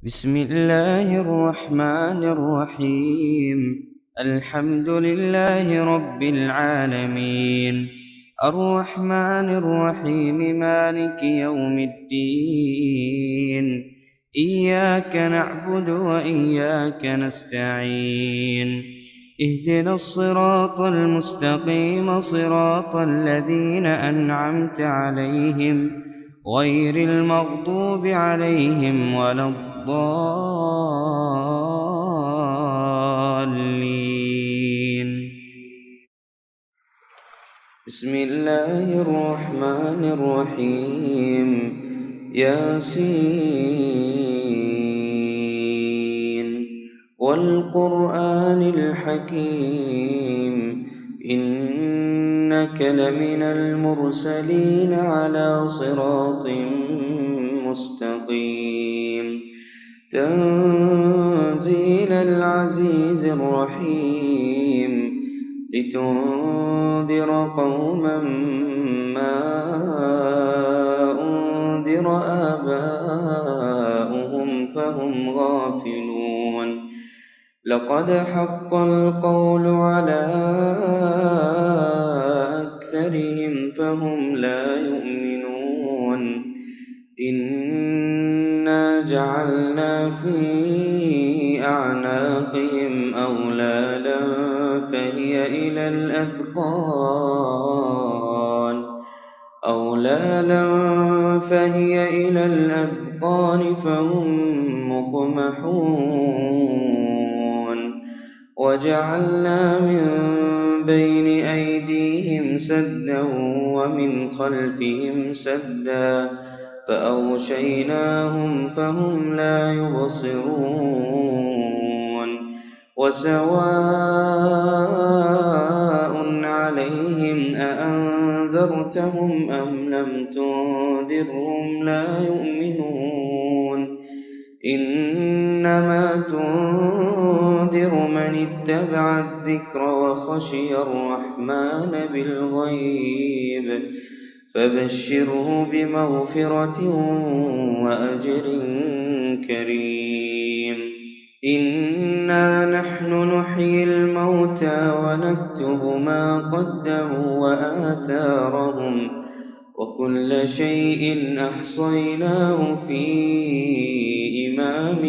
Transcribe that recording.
بسم الله الرحمن الرحيم. الحمد لله رب العالمين، الرحمن الرحيم، مالك يوم الدين. إياك نعبد وإياك نستعين. اهدنا الصراط المستقيم، صراط الذين أنعمت عليهم غير المغضوب عليهم ولا الضالين. بسم الله الرحمن الرحيم. ياسين والقرآن الحكيم، إنك لمن المرسلين على صراط مستقيم. تنزيل العزيز الرحيم، لتنذر قوما ما أنذر آباؤهم فهم غافلون. لقد حق القول على أكثرهم فهم لا يؤمنون. إنا جعلنا في أعناقهم أغلالا فهي إلى الأذقان فهم مقمحون. وجعلنا من بين أيديهم سدا ومن خلفهم سدا فأغشيناهم فهم لا يبصرون. وسواء عليهم أأنذرتهم أم لم تنذرهم لا يؤمنون. إنما تنذر من اتبع الذكر وخشي الرحمن بالغيب، فبشره بمغفرة وأجر كريم. إنا نحن نحيي الموتى ونكتب ما قدموا وآثارهم، وكل شيء أحصيناه في إمام